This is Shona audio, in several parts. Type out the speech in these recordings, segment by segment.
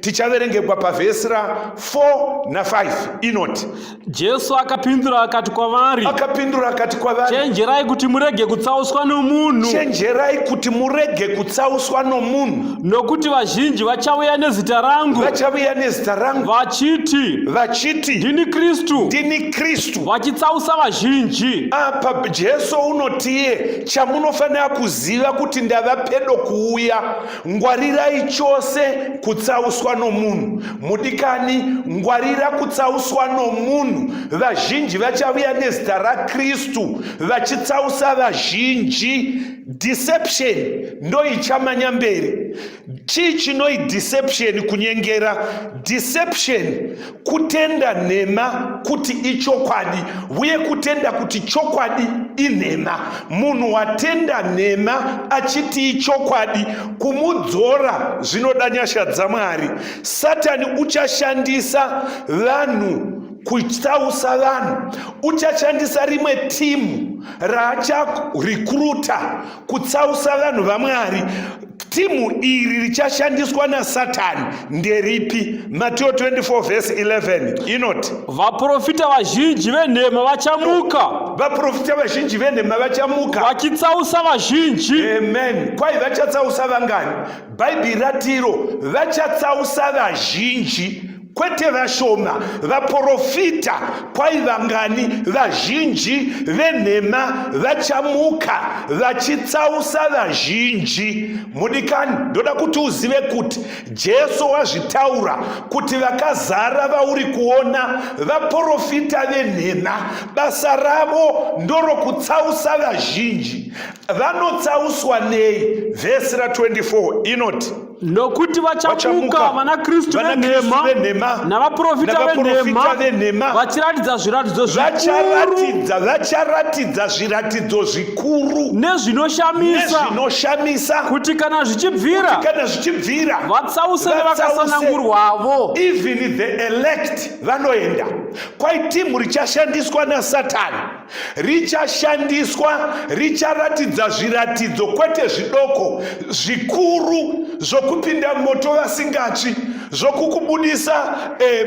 Tichaverengegwa pavhesi ra4 na5, inoti: Jesu akapindura akati kwavari, Akapindura akati kwavari, "Chenjerai kuti murege kutsauswa nomunhu. Chenjerai kuti murege kutsauswa nomunhu. Nokuti vazhinji vachauya nezita rangu, Vachauya nezita rangu, vachiti, vachiti, 'Ndini Kristu,' 'Ndini Kristu,' vachitsausa vazhinji. Apa Jesu unotiye, chamunofanira kuziva kuti ndava pedo kuuya. Ngwarirai chose kutsauswa nomunhu. Mudikani, ngwarira kutsauswa nomunhu. Vazhinji vachauya nezita raKristu vachitsausa vazhinji. Deception ndo ichamanya mberi. Chii chinoi deception? Kunyengera. Deception kutenda nhema kuti ichokwadi, uye kutenda kuti chokwadi inhema. Munhu watenda nhema achiti ichokwadi, kumudzora zvinoda nyasha dzaMwari. Satani uchashandisa vanhu kutsausa vanhu. Uchashandisa rimwe timu raacharecruita kutsausa vanhu vaMwari. Timu iri richashandiswa naSatani nderipi? Mateo 24 vhesi 11 inoti: Vaprofita vazhinji venhema vachamuka, Vaprofita vazhinji venhema vachamuka, vachitsausa vazhinji. Amen. Kwai vachatsausa vangani? Bhaibheri ratiro vachatsausa vazhinji, kwete vashoma. Vaprofita kwai vangani? Vazhinji venhema vachamuka vachitsausa vazhinji. Mudikani, ndoda kuti uzive kuti Jesu wazvitaura kuti vakazara vauri kuona vaprofita venhema. Basa ravo ndorokutsausa vazhinji. Vanotsauswa nei? Vhesi ra24 inoti: Nokuti vachamuka vana Kristu venhema navaprofita venhema, vachiratidza zviratidzo zvikuru, Vacharatidza zviratidzo zvikuru nezvinoshamisa, nezvinoshamisa, kuti kana zvichibvira, kana zvichibvira, vatsause nevakasanangurwavo. Even the elect vanoenda. Kwai timu richashandiswa naSatani richashandiswa, richaratidza zviratidzo, kwete zvidoko, zvikuru, zvokupinda moto vasingatsvi, zvokukubudisa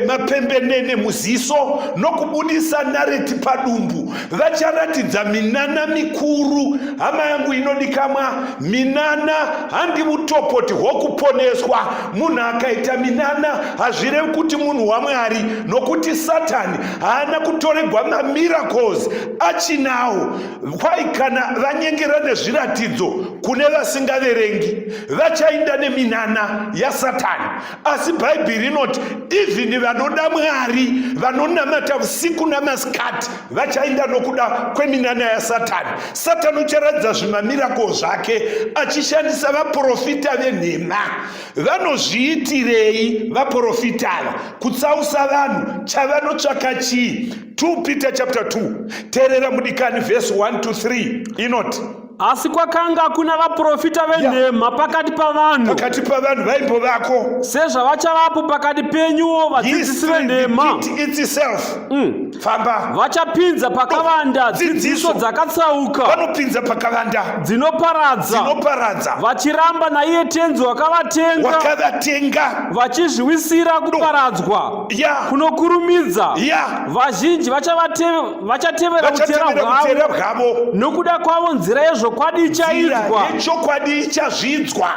mapembenene muziso nokubudisa nareti padumbu. Vacharatidza minana mikuru. Hama yangu inodikamwa, minana handi utopoti hwokuponeswa. Munhu akaita minana hazvirevi kuti munhu waMwari, nokuti Satani haana kutoregwa mamiracles achinawo. Kwai kana vanyengera nezviratidzo kune vasingaverengi, vachainda neminana yaSatani. Asi Bhaibheri rinoti even vanoda Mwari, vanonamata usiku namasikati, vachainda nokuda kweminana yaSatani. Satani ucharatidza zvimamiracle zvake achishandisa vaprofita venhema. Vanozviitirei vaprofita ava? Kutsausa vanhu. Chavanotsvaka chii? 2 Peter chapter 2, teerera mudikani, verse 1 to 3 inoti: Asi kwakanga kuna vaprofita venhema pakati pavanhu, Pakati pavanhu vaimbovako, sezvavachavapo pakati penyuwo vadzidzisi venhema. Repeat itself. Famba. Vachapinza pakavanda dzidziso Dzidziso. dzakatsauka, Vanopinza pakavanda dzinoparadza, dzinoparadza, vachiramba naiye Tenzi wakavatenga, wakavatenga, vachizviwisira kuparadzwa kunokurumidza. Vazhinji vachatevera utera Vachatevera hwavo. Utera hwavo. Nokuda kwavo nzira yezvokwadi Nzira ichaidzwa. Yechokwadi ichazvidzwa.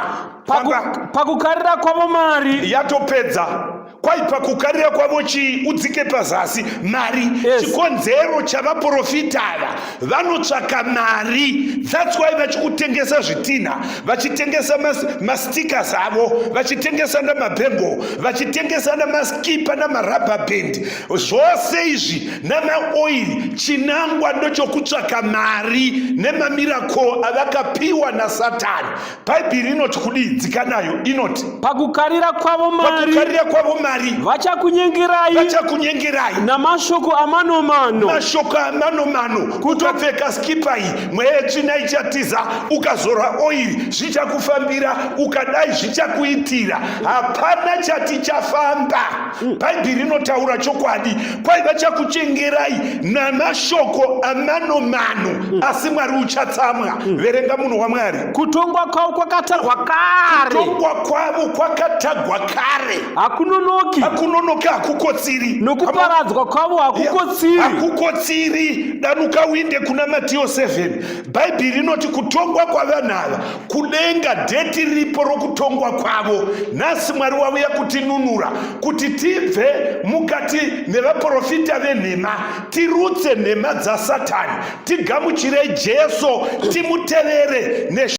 Famba. Pakukarira kwavo mari. Yatopedza. Kwai pakukarira kwavo chii? Udzike pazasi. Mari. Chikonzero chavaprofita ava, vanotsvaka mari. That's why vachikutengesa zvitinha, vachitengesa mastickers avo, vachitengesa namabhengo, vachitengesa namaskipa, namarubber band, zvose izvi namaoil. Chinangwa ndochokutsvaka mari nemamiracle avakapiwa naSatani. Bhaibheri inoti kudii? Dzika nayo. Inoti: Pakukarira kwavo mari, Pakukarira kwavo mari. wamwari. Vachakunyengerai Vachakunyengerai namashoko amanomano. Mashoko amanomano. Kutopfeka skipa iyi, mweya yetsvina ichatiza. Ukazora oiri, zvichakufambira. Ukadai, zvichakuitira. Hapana chati chafamba. Bhaibheri rinotaura chokwadi. Kwai vachakuchengerai namashoko amanomano, asi Mwari uchatsamwa. Verenga, munhu waMwari. Kutongwa kwavo kwakatarwa kare. Kutongwa kwavo kwakatagwa kare. Hakunonoki. Hakunonoki, hakukotsiri. Nokuparadzwa kwavo hakukotsiri. Hakukotsiri. Danuka uinde kuna Matiyo 7. Bhaibheri rinoti kutongwa kwavanhu ava kudenga, date riripo rokutongwa kwavo. Nhasi Mwari wauya kutinunura kuti tibve mukati mevaprofita venhema, tirutse nhema dzaSatani, tigamuchire Jesu, timutevere.